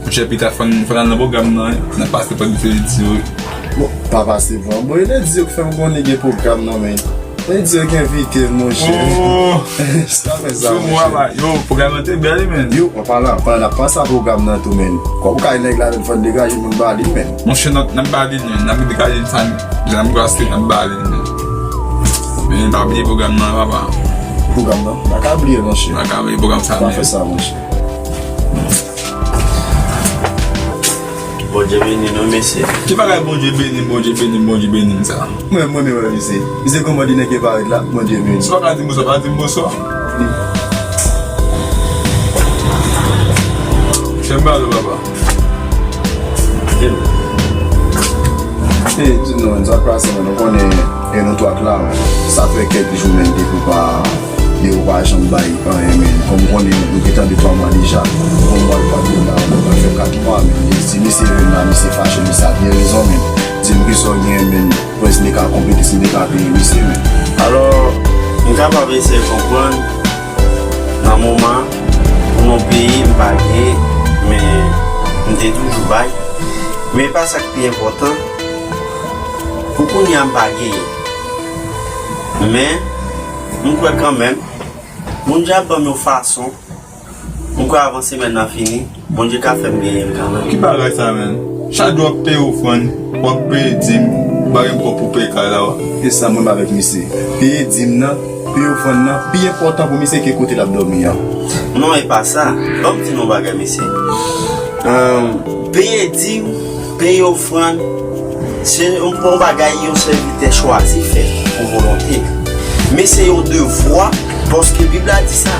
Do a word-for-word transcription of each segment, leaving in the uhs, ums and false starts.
Monchè, pita fò n, fò n al nan pwogram nan, wi. N ap pase pran ledi yo, wi. Bon, pa pase pran. Bon, e ledi yo k fè m konnen gen pwogram nan, men. Ledi yo k envite m, monchè. Oh! Sa fè sa, monchè. Yo, pwogram nan te bèl, wi, men. Yo, an palan, pandan n ap panse a pwogram nan tou, men. Kòm ou ka nèg la, men, fò n degaje moun ba li, men. Monchè, n ap, n ap ba li, men. N ap degaje sa, jan m gase, n ap ba li, men. Men, pa bliye pwogram nan, papa. Pwogram nan? Pa ka bliye, monchè. Pa ka bliye pwogram sa, men. Pa fè sa, monchè. Bondye beni nou, mesye. Ki bagay Bondye beni m, Bondye beni m, Bondye beni m sa? Mwen, mwen menm, wè, mesye. Mesye, kòman di nèg yo parèt la, Bondye beni. Si w pa ka di m bonswa, pa di m bonswa. Fè m pale, papa. E, di nou, sa k pase, men, nou konnen, e nou twa k la, sa fè kèk jou, men, depi w pa Yo pa janm bay anyen, men kòm ou konnen, nou gen tan de twa mwa deja. Bon, mwa l pa vin la, mwen pral fè kat mwa, men li di misye vin la, misye fache, misye a byen rezon, men di m kisa w gen, men pou si m te ka konplete, si m te ka peye misye, men. Alò, m kapab eseye konprann, nan moman, pou nou peye, m pa gen, men m te toujou bay. Men e pa sa k pi enpòtan. Pou kounye a, m pa genyen. Men, m kwè kanmenm, Bondye ap ban m yon fason, m kwè avan semèn nan fini, Bondye ka fè m genyen l kanmenm. Ki bagay sa, menn? Chak jou w ap peye ofrann, w ap peye dim, ou pa gen kòb pou peye kay la, w ap. E sa, mwen avèk misye. Peye dim nan, peye ofrann nan, pi enpòtan pou misye ke kote l ap dòmi an. Non, e pa sa. Ban m di nou yon bagay, mesye. Ahn, peye dim, peye ofrann, se yon, yon bagay yon sèvitè chwazi fè pou volonte l. Men se yon devwa, paske Bib la di sa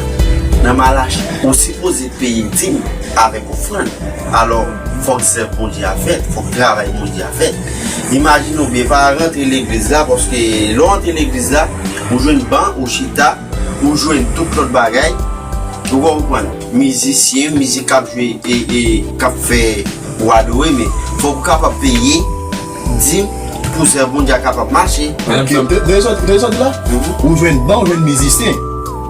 nan Malachi, ou sipoze peye dim avèk ofrann. Alò, fòk zèv Bondye a fèt, fòk travay Bondye a fèt. Imajine w byen, pa rantre legliz la, paske lè w rantre legliz la, ou jwenn ban, ou chita, ou jwenn tout lòt bagay. Ou konprann? Mizisyen, mizik k ap jwe, e, e, k ap fè ou adore, men fòk ou kapab peye dim pou zèv Bondye a kapab mache. Ok, de, de sa, de sa w di la? Mhm. Ou jwenn ban, ou jwenn mizisyen.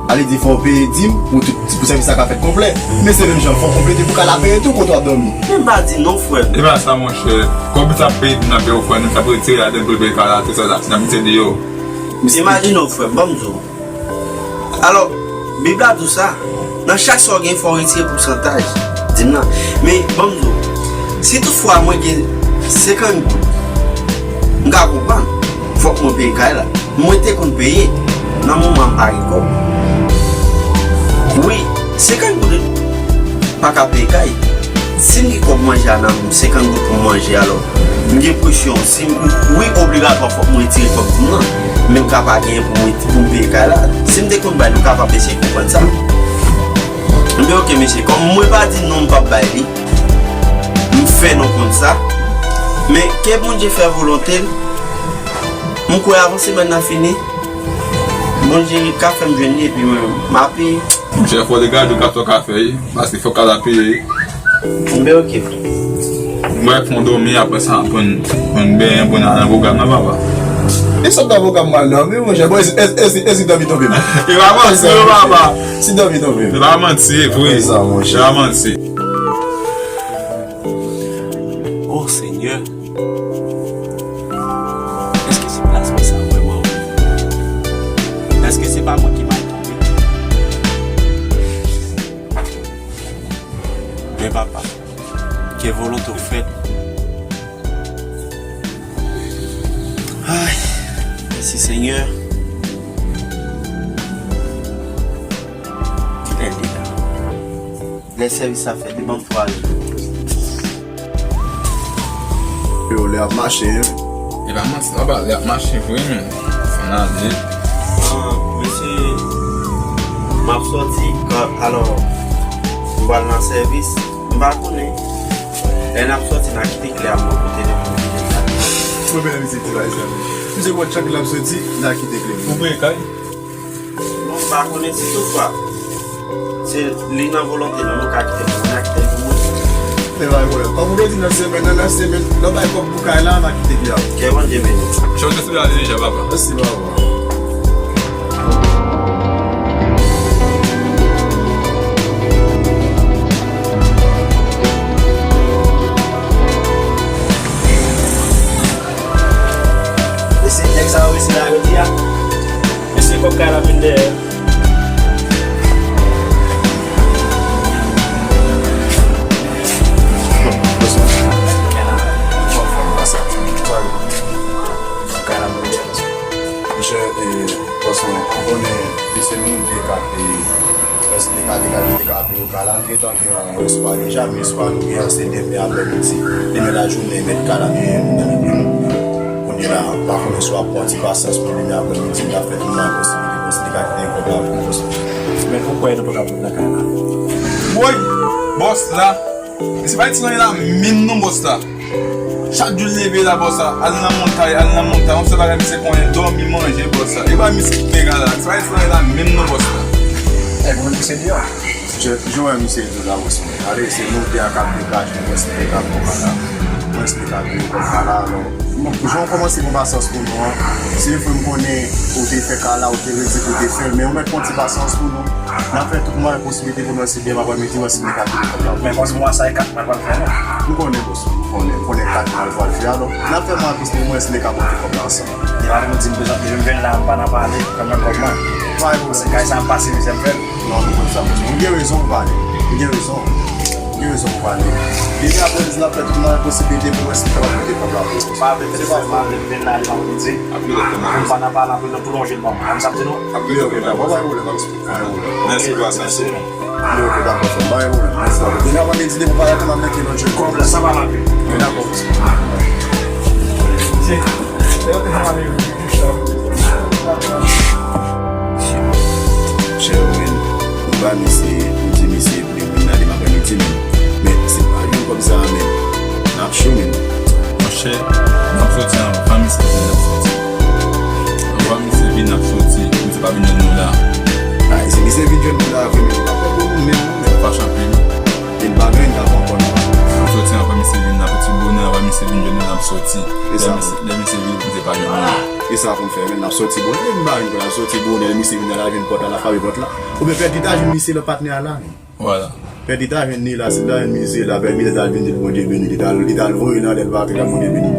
Ale di fò w peye dim pou tout, pou sèvis la ka fèt konplè. Men se menm jan, fò w konplete pou kay la peye tou kote w ap dòmi. Men m pa di non, frè m. E pa sa, monchè. Kòb sa peye dim nan, peye ofrann, sa pou retire ladan pou l peye kay la, tout sa, sa, n ap mete deyò. Imajine w, frè m, ban m di w. Alò, Bib la di w sa, nan chak sa w gen, fò w retire pousantaj dim nan. Men, ban m di w, si toutfwa mwen gen senkant goud, m ka konprann, fòk mwen peye kay la. Mwen te konn peye, nan moman m pa gen kòb. Wi, senkant goud pa ka peye kay. Si m gen kòb manje a nan men m, senkant goud pou m manje, alò, m gen presyon, si m, wi, obligatwa fòk mwen retire kòb dim nan, men m ka pa genyen pou mwen, pou m peye kay la. Si m te konn bay, nou kapab eseye konprann sa. M di, ok, mesye, kòm mwen pa di non, m p ap bay li, m fè nou konn sa, men ke Bondye fè volonte l, m kwè avan semèn nan fini, Bondye ka fè m jwenn li, epi mwen, m ape. Monchè, fò w degaje w ka fè w ka fè, wi, paske fòk kay la peye. Enben, ok. Mwen fè w dòmi, apre sa, pou n, pou n benyen, pou n al nan pwogram nan, papa. E sot nan pwogram mwen al dòmi, monchè. Bon, e si, e si, e si dòmi tonbe m? E pa manti, non, papa. Si dòmi tonbe m? E pa manti, e vre. Apre sa, monchè. E pa manti. Oh, Senyè. Èske se plas mwen sa vrèman, wi? Èske se pa mwen ki mal tonbe? Men papa, ke volonte w fèt. Ay, mèsi Senyè. Ki lè li la? Lè sèvis la fèt, li ban m twa jou. Yo, lè ap mache, wi. E pa manti, papa, lè ap mache vre, men. Fò n ale. Ah, mesye, m ap sòti, ka-, alò, m pral nan sèvis. M pa konnen. Lè n ap sòti, n a kite kle a bò kote nou pou vide la. Mwen menm, misye di bagay sa, men. Misye wè chak lè ap sòti, n a kite kle. Ou peye kay? Bon, m pa konnen si toutfwa se li nan volonte nou, nou ka kite pou mwen, n a kite pou mwen. Se pa yon pwoblèm. Kòm ou te di nan semèn nan, nan semèn, lè w bay kòb pou kay la, n a kite kle a. Ke Bondye beni. Chonje sou la deja, papa. Mèsi, papa. Mèsi, papa. Li ka aple yo ka la, nou gentan gen yon espwa deja, men espwa nou gen an se demen aprèmidi. Demen lajounen, mèt ka la gen moun nan men nou. Kounye la, m pa konnen si w ap pran ti pasyans pou demen aprèmidi, n ap fè tout mwayen posiblite pou si li ka kite kòb la pou nou. Men ou kwè nou pa ka vin nan kay la? Woy! Bòs la! Mesye pa itil nan la menm non, bòs la. Chak jou l leve la, bòs la, al nan montay, al nan montay. Yon sèl bagay misye konnen, dòmi, manje, bòs la. E pa misye ki te gala. Misye pa itil nan la menm non, bòs la. E pou misye deyò. Je, je wè misye di la, bòs mwen. Ale, se nou de a k ap degaje, mwen se te ka pran la. Mwen se te ka pran la, alò. Bon, jan w kòmanse pran pasyans pou nou an, se vre m konnen ou te fè ka la, ou te redi pou te fè l, men ou mèt pran ti pasyans pou nou. N ap fè tout mwayen posiblite pou nou wè si demen aprèmidi, wè si nou ka kite kòb la. Men kòm mwa sa e kat mwa l pral fè non. M konnen, bòs, m konnen, m konnen kat mwa l pral fè, alò n ap fè mwayen posiblite pou nou wè si nou ka pote kòb la ansanm. Depi nou di m bezwen, depi m vin la, m pa nan pale, fè mwen kòb mwen. Pa gen pwoblèm. Kay sa m pase mizè m fè l. Non, nou konn sa, bòs mwen. Ou gen rezon pou pale. Ou gen rezon. Ou gen rezon pou pale. Depi aprèmidi n ap fè tout mwayen posiblite pou wè si nou kapab pote kòb la pou ou. Pa vle fè sa, pa vle vin la, li pa vle di. Pou m pa nan pale anpil, nou pwolonje l ban mwen. Konn sa m di nou? Ok, ok, dakò, pa gen pwoblèm, pa gen pwoblèm. Mèsi, bro, mèsi. Ok, ok, dakò, frè m, pa gen pwoblèm. Mèsi, dakò. Depi aprèmidi, depi w pa la, mèt gen lòt jèn. Kòb la, sa pa la. Dakò, bòs mwen. Chè, men, m ba misye, m di misye pou li vin la demen aprèmidi, men, men se pa jwenn kòb sa a, men, n ap cho, men. Monchè, n ap soti anvan misye vin, n ap soti. Anvan misye vin, n ap soti. Misye pa vin jwenn nou la. Ay, si misye vin jwenn nou la, vre, men li pa fè pou nou menm, non, men. Fache anpil. E li pa gen, li pa pran kòb, non. N ap soti anvan misye vin, n ap soti bonè, anvan misye vin jwenn nou, n ap soti. Lè misye, lè misye vin, misye pa jwenn nou. E sa pou n fè, men n ap soti bonè, men m pa vin pou n ap soti bonè, lè misye vin la, l al jwenn pòt la, l al frape pòt la. Oubyen pèdi ta jwenn misye lè patnè a la, men. Vwala. Pèdi ta jwenn li la, si l ta jwenn misye la, pèdi misye ta al vin di l Bondye beni, li ta, li ta al voye l anlè, l pa te ka Bondye beni.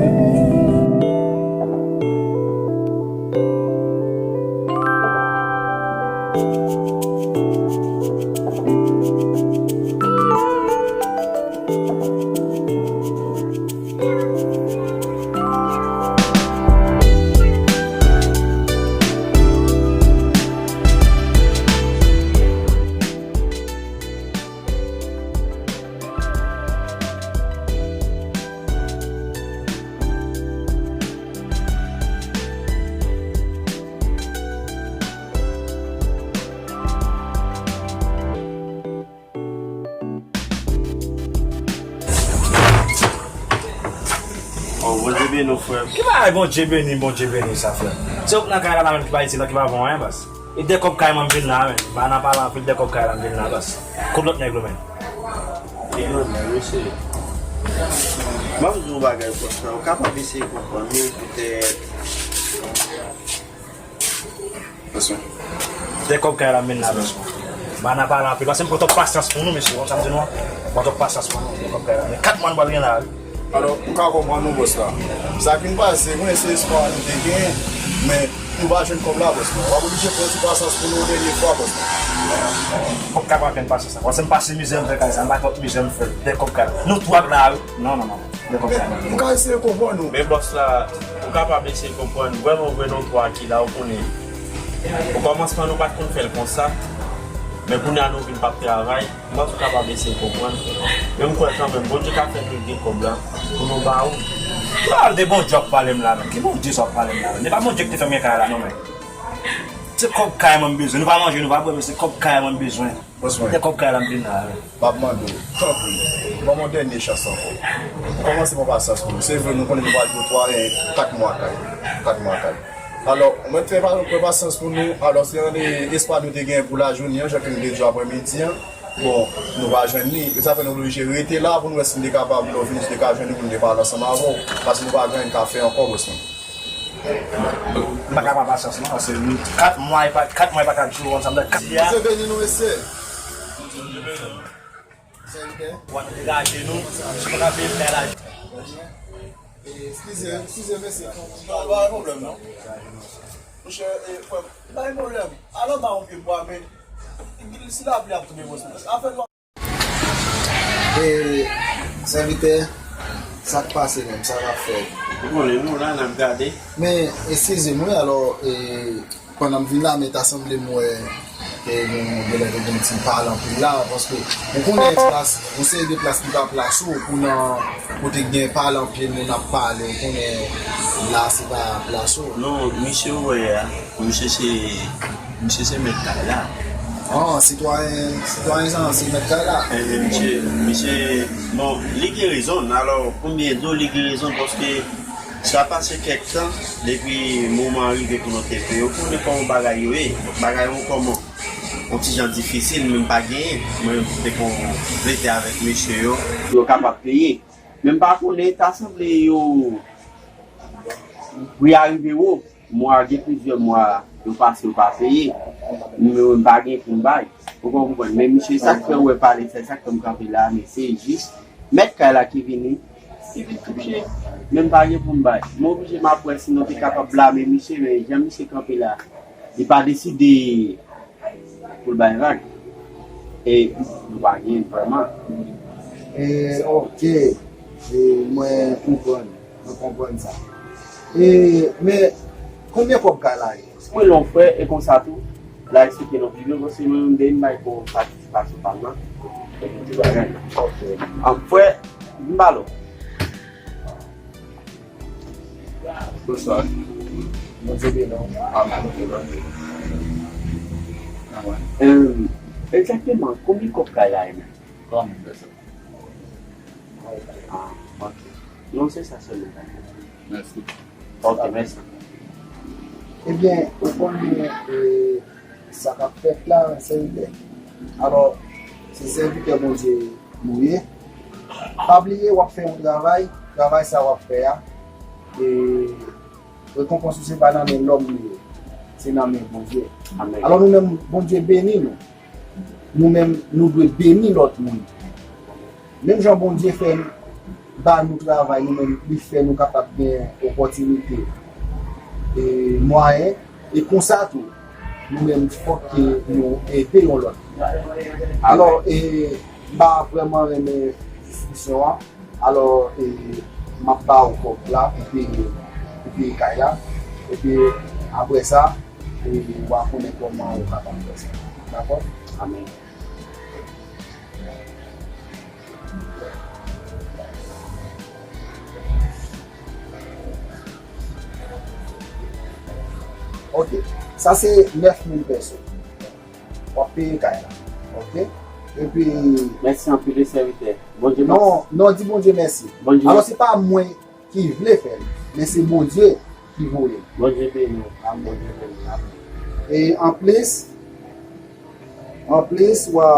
Oh, Bondye beni w, frè m. Ki bagay Bondye beni, Bondye beni sa, frè m? Se ou k nan kay la, la menm ki pa itil la, ki pa bon anyen, baz. E de kòb kay mwen m vin la, men. M pa nan pale anpil, de kòb kay la m vin la, baz. Kot lòt nèg yo, men? Yo, men, mesye. Ban m di w yon bagay, frè m. Ou kapab eseye konprann li, poutèt. Bèswen. De kòb kay la m vin la, bèswen. M pa nan pale anpil, paske m pran twòp pasyans pou nou, mesye. Konn sa m di nou an? M pran twòp pasyans pou nou, de kòb kay la. Men kat mwa n pral gen la, wi. Alò, m ka konprann nou, bòs la. Sa ki n pase, mwen, se espwa nou te gen, men nou pa jwenn kòb la, bòs la. W ap oblije pran ti pasyans pou nou yon dènye fwa, bòs la. Kòb kay pa jwenn pasyans la. Paske m pase mizè m fè kay sa, m pa twòp mizè m fè, de kòb kay la. Nou twa k la, wi. Non, non, non. M ka eseye konprann ou. Men bòs la, ou kapab eseye konprann vrèman vre non twa ki la, ou konnen. Okòmansman, nou pa t konn fè l konsa. Men kounye a nou vin p ap travay. M panse ou kapab eseye konprann. Men m kwè kanmenm, Bondye ka fè nou gen kòb la pou nou ba ou. Pawòl de Bondye w ap pale m la, men. Ki Bondye sa w ap pale m la, men? Se pa Bondye ki te fè m gen kay la, non, men. Se kòb kay mwen m bezwen. Nou pa manje, nou pa bwè, men se kòb kay mwen m bezwen. Bòs mwen. Se kòb kay la m vin la, wi. M ap mande w, tanpri, ban m yon dènye chans ankò. Kòmanse pran pasyans pou nou. Se vre, nou konnen nou pral gen twa, eh, kat mwa kay. Kat mwa kay. Alò, ou mèt fè pa-, pran pasyans pou nou. Alò, se yon de espwa nou te gen pou lajounen an, jan ke nou te di w aprèmidi an. Bon, nou pa jwenn li. E sa fè nou oblije rete la pou nou wè si nou te kapab, lè w vini, si nou te ka jwenn li pou nou te pale ansanm avè w. Paske nou pa gen anyen n ka fè ankò, bòs mwen. M pa ka pran pasyans non, paske kat mwa e pa, kat mwa e pa kat jou, ansanm de kat. Bondye beni nou, mesye. Sèvitè. W ap degaje nou, si w pa ka peye m kay la. Eskize, eskize, mesye. Non, pa gen pwoblèm non. Monchè, e, frè m, pa gen pwoblèm. Alò, ba yon pye bwa, men si lapli ap tonbe, bòs mwen. Afè nou. E, sèvitè, sa k pase menm, sa n ap fè? Ou konnen nou la, n ap gade. Men, eskize m, wi, alò, e, pandan m vin la, men ta sanble m wè E nou genlè te gen ti pale anpil la, paske ou konnen plas, yon seri de plas ki pa plase w pou nan kote gen pale anpil, moun ap pale, ou konnen la se pa plase w. Non, misye ou wè a, misye se, misye se mèt kay la. Ah, sitwayen, sitwayen sa se mèt kay la. Eh, misye, misye, bon, li gen rezon, alò, konbyen di w li gen rezon, paske sa pase kèk tan, depi moman an rive pou nou te peye, ou konnen kòman bagay yo ye, bagay yo kòman. Yon ti jan difisil, men m pa genyen. Mwen, m te konn rete avèk mesye yo. Yo kapab peye. Men m pa konnen, ta sanble yo, pri a rive wo. Mwa, gen plizyè mwa, yo pase, yo pa peye. Men m pa gen pou m bay. Ou konprann? Men misye, sa k fè w wè pale, se sa k fè m kanpe la, men se jis mèt kay la ki vini, ki vin touche. Men m pa gen pou m bay. M oblije, m ap wè si nou te kapab blame misye, men jan misye kanpe la, li pa deside pou l bay vag. E nou pa gen vrèman. E, ok. E, mwen konprann. Mwen konprann sa. E, men, konbyen kòb kay la ye? Mwen lè yon frè, e konsa tou, la eksplike nou pi byen, paske mwen menm, depi m bay pou patisipasyon pa m nan, e pou ti bagay. Ok. An frè, m ba l. Bonswa. Bondye beni w. Amen. Amen. Em, egzakteman, konbyen kòb kay la ye menm? Twa mil pèsòn. Ah, ok. Non, se sa sèlman. Mèsi. Ok, mèsi. Ebyen, ou konnen, e, sa k ap fèt la, sèvitè. Alò, se sèvitè Bondye nou ye. Pa bliye, w ap fè yon travay, travay sa w ap fè a, e rekonpans ou se pa nan men lòm li ye, se nan men Bondye. Amèn. Alò, nou menm, Bondye beni nou. Nou menm, nou dwe beni lòt moun. Menm jan Bondye fè ba nou travay, nou menm, li fè nou kapab gen opòtinite, e mwayen, e konsa tou, nou menm, fòk ke nou ede yon lòt. Alò, e, m pa vrèman renmen diskisyon an. Alò, e, m ap ba w kòb la pou peye, pou peye kay la. Epi, apre sa, e, w a konnen kòman ou kapab fè sa. Dakò? Amèn. Ok. Sa se nèf mil pèso. W ap peye kay la. Ok? Epi, mèsi anpil, wi, sèvitè. Bondye mèsi. Non, non, di Bondye mèsi. Bondye. Alò, se pa mwen ki vle fè l, men se Bondye ki voye l. Bondye beni w. Amèn. Bondye beni w. Amèn. E anplis, anplis, w a,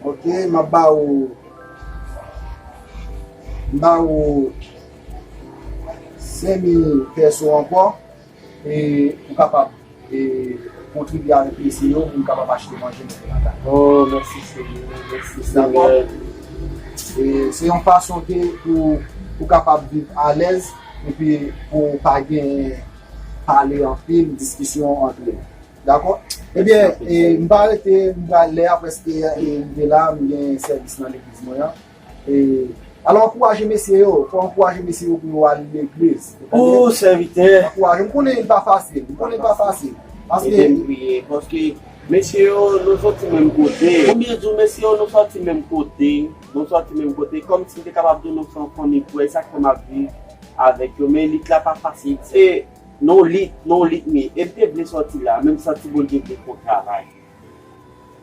ok, m ap ba ou, m ba ou senk mil pèso ankò. E, ou kapab, e, kontribye avèk mesye yo pou nou kapab achte manje nou te nan kay. Oh, mèsi Senyè, mèsi Senyè. Dakò? E, se yon fason ke pou ou kapab viv alèz, epi pou pa gen pale anpil, diskisyon ant nou. Dakò? Ebyen, e, m pa rete, m pral, lè a prèske, e, rive la, m gen sèvis nan legliz mwen an. E, alò, ankouraje mesye yo, fò ankouraje mesye yo pou yo al legliz. Ou tande? Sèvitè. Ankouraje. M konnen li pa fasil. M konnen li pa fasil. Paske ede m priye, paske mesye yo, nou soti menm kote. Konbyen di w, mesye yo, nou soti menm kote. Nou soti menm kote. Kòmsi m te kapab di w nou se yon fanmi frè, sa k fè m ap viv avèk yo. Men lit la pa fasil. Se nan lit, nan lit m ye. E m te vle sòti la, men m santi Bondye vle fè yon travay.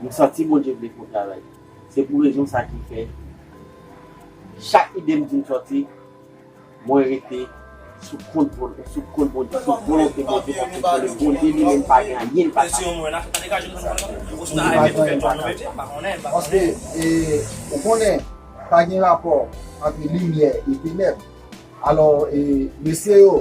M santi Bondye vle fè yon travay. Se pou rezon sa ki fè, chak ide m di m sòti, mwen rete sou kont Bondye, sou kont Bondye, sou volonte Bondye, paske m konnen Bondye li menm pa gen anyen l pa ka fè. Paske, e, ou konnen, pa gen rapò ant limyè e tenèb. Alò, e, mesye yo,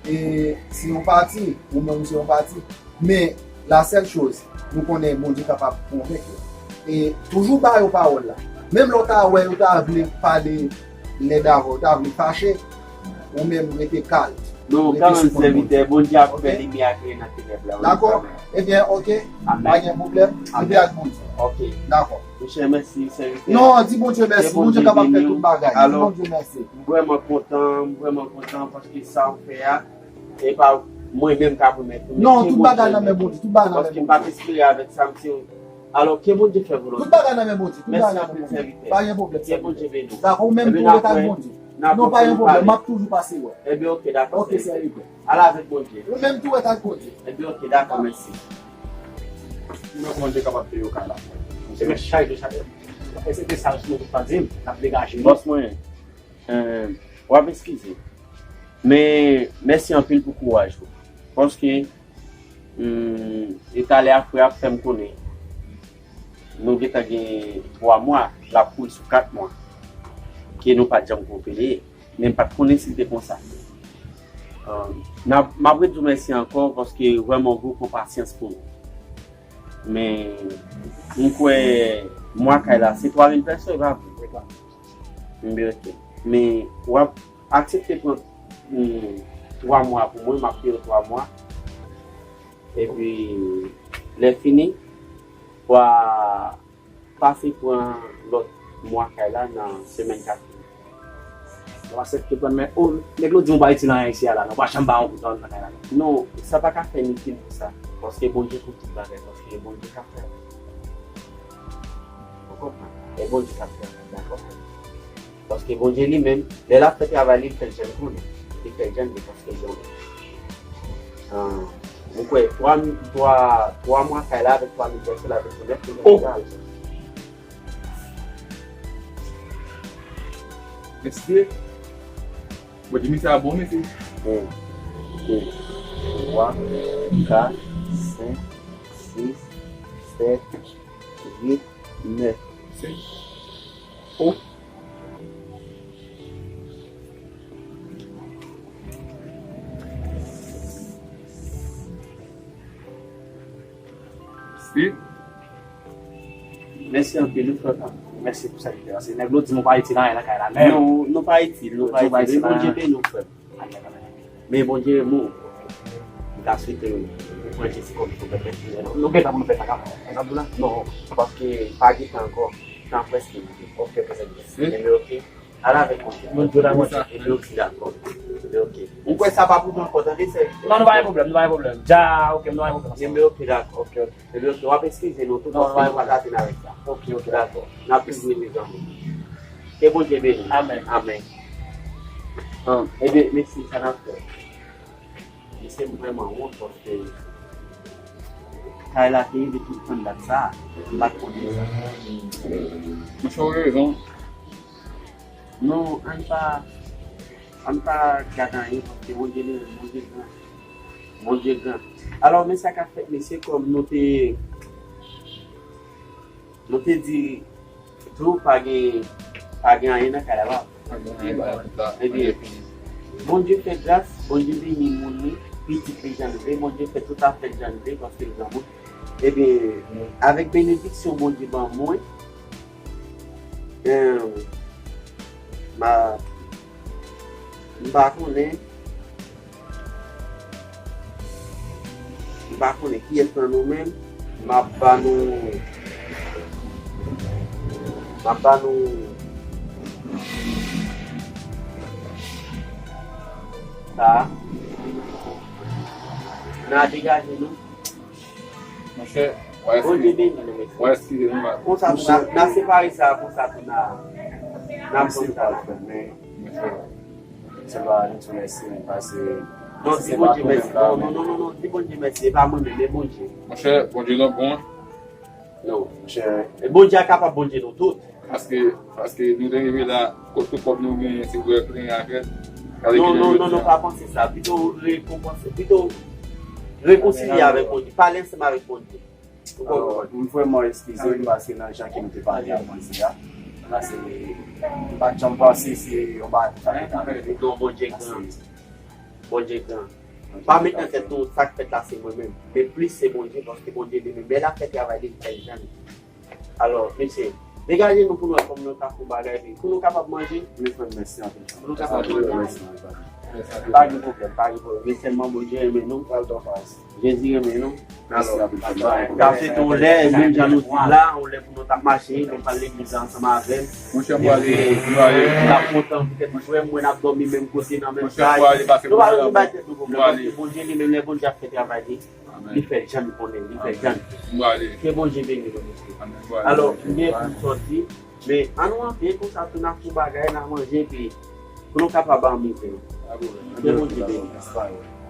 e, se yon pati, ou menm se yon pati, men la sèl choz, nou konnen Bondye kapab konvenk yo. E toujou ba yo pawòl la. Menm lè w ta wè yo ta vle pale lèd avè w, yo ta vle fache, ou menm rete kalm. Non, rete kanmenm sou kont sèvitè, Bondye. Bondye ap fè limyè a klere nan tenèb la, wi. Dakò? Kanmenm. Ebyen, ok. Amèn. Pa gen pwoblèm. Amèn. Rete ak Bondye. Ok. Dakò. Monchè, mèsi, sèvitè. Non, di Bondye mèsi. Ke Bondye kapab fè tout bagay. Di Bondye mèsi. M vrèman kontan, m vrèman kontan paske sa w fè a, e pa, mwen menm ka pwomèt ou, men non, tout bagay nan men Bondye, tout bagay nan men Bondye. Paske m p ap espere avèk sa, m se yon... Alò, ke Bondye fè volonte. Tout bagay nan men Bondye, tout bagay nan men Bondye. Mèsi anpil, sèvitè. Pa gen pwoblèm. Ke Bondye beni w. Dakò, ou menm tou, ret ak Bondye. Non, pa gen pwoblèm, m ap toujou pase wè. Ebyen, oke, dakò, sèvitè. Oke, sèvitè. Al avèk Bondye. Ou menm tou, ret ak Bondye. Ebyen, oke, dakò, mèsi. Mwen, Bondye kapab peye w kay la. Se mèt chay de chay. E se te sa nou tout t ap di m, n ap degaje nou. Bòs mwen, eh, w ap eskize. Men, mèsi anpil pou kouraj ou. Paske, hmm, e talè a frè a fè m konnen nou gentan gen twa mwa, l ap kouri sou kat mwa, ke nou pa t janm koupele. Men m pa t konnen si l te konsa. Ah, n ap, m ap redi w mèsi ankò, paske vrèman ou pran pasyans pou nou. Men, m kwè mwa kay la, se twa mil pèso, e pa vre? Wi, pa. M byen, oke. Men, w ap aksepte pran, hmm, twa mwa pou mwen, m ap peye w twa mwa. Epi, lè fini, w a pase pran lòt mwa kay la nan semèn k ap vini. Ou aksepte pran, men, o, nèg la di w pa itil anyen isi a la, non, pa janm ba yon kout nan kay la, non. Non, sa pa ka fè m itil pou sa. Paske Bondye konn tout bagay, paske Bondye ka fè. Ou konprann? E Bondye ka fè, dakò? Paske Bondye li menm, lè l ap fè travay li, li fè l jan l konnen. Li fè l jan l vle, paske l konnen. Ah, mwen kwè twa, twa, twa mwa kay la avèk twa mil pèso la, avèk nèf mil pèso. Mesye, Bondye, misye a bon, mesye. En, de, twa, kat, senk, sis, sèt, uit, nèf. Senk. Oh. Si. Mèsi anpil, wi, frè pa m. Mèsi pou sa ki te pase. Nèg la di m ou pa itil anyen nan kay la menm. Non, nou pa itil, nou pa itil. Bondye beni w, frè m. Men Bondye renmen w. M ta swete w pran Jezi kòm sovè pèsonèl ou. Nou gentan pou nou fè sa, ka fè sa pou la? Non, paske pa gen tan ankò. Tan prèske rive. Oke, prèske rive. Men oke. Al avèk Bondye. Bondye la, Bondye. Epi oke, dakò. Epi oke. Ou kwè sa pa pou nou ankò, tande, sè? Non, nou pa gen pwoblèm, nou pa gen pwoblèm. Dja, oke, nou pa gen pwoblèm. Epi oke, dakò. Oke, oke. Epi oke, w ap eskize nou tou, paske nou pa ka vin avèk sa. Oke, oke, dakò. N ap toujou, mezanmi. Ke Bondye beni. Amèn. Amèn. Ah, ebyen, mèsi, sa n ap fè. Mesye, m vrèman wont paske kay la te rive tout tann dat sa a. M pa t konnen sa. Monchè, ou rezon. Non, ann pa, ann pa gade anyen paske Bondye li menm, Bondye gran. Bondye gran. Alò, men sa k ap fèt, mesye, kòm nou te, nou te di tou, pa gen, pa gen anyen nan kay la, pa. Pa gen anyen, pa gen anyen. Ebyen, Bondye fè gras, Bondye beni moun li, pitit li jan l vle, Bondye fè tout afè l jan l vle, paske l gran moun. Ebyen, avèk benediksyon Bondye ban mwen, eh, ma, m pa konnen, M pa konnen kiyès nan nou menm. M ap ba nou, m ap ba nou sa a. N a degaje nou. Monchè, w a eskize, Bondye beni nou, mesye. W a eskize nou, konsa tou, n a, n a separe sa, konsa tou, n a, n a pran sa la. Mesye, se pa nou tou mèsi, paske... Non, di Bondye mèsi. Non, non, non, non, non, di Bondye mèsi. E pa mwen menm, e Bondye. Monchè, Bondye nou bon. Non, monchè, e Bondye a kapab Bondye nou tout. Paske, paske nou te rive la, kot tout kòb nou genyen, se pou plenyen avè l. Non, non, non, non, pa panse sa. Pito rekonpanse, pito rekonsilye avèk Bondye. Pale ansanm avèk Bondye. Ou konprann? Alò, m vrèman eskize m paske nan jan ke m te pale a Bondye a, paske m pa t janm panse se yon bagay konsa ki ta rive. Non, Bondye gran. Bondye gran. Pa met nan tèt nou sa k fèt la se mwen menm. Men plis se Bondye, paske Bondye li menm, lè l ap fè travay li, li fè l jan li. Alò, mesye, degaje nou pou nou wè kòman nou ka fè yon bagay, epi pou nou kapab manje. Men frè m, mèsi anpil. Pou nou kapab manje. Pa gen pwoblèm, pa gen pwoblèm. Men sèlman Bondye renmen nou. Jezi renmen nou. Alò, m ta swete w lè, menm jan nou di la, yon lè pou nou K ap mache, nou pral legliz la ansanm avè m. Monchè, m prale, m prale. L ap kontan poutèt li wè m, mwen n ap dòmi menm kote nan menm kay. Monchè, m prale, pase nou pa bezwen bay tèt nou pwoblèm, paske Bondye li menm, lè Bondye ap fè travay li, li fè jan l konnen, li fè jan l. M prale. Ke Bondye beni nou, mesye. Alò, m gen pou m sòti, men ann rantre konsa tou, n ap fè bagay, n ap manje, epi pou nou kapab anmize nou. Ke Bondye beni nou.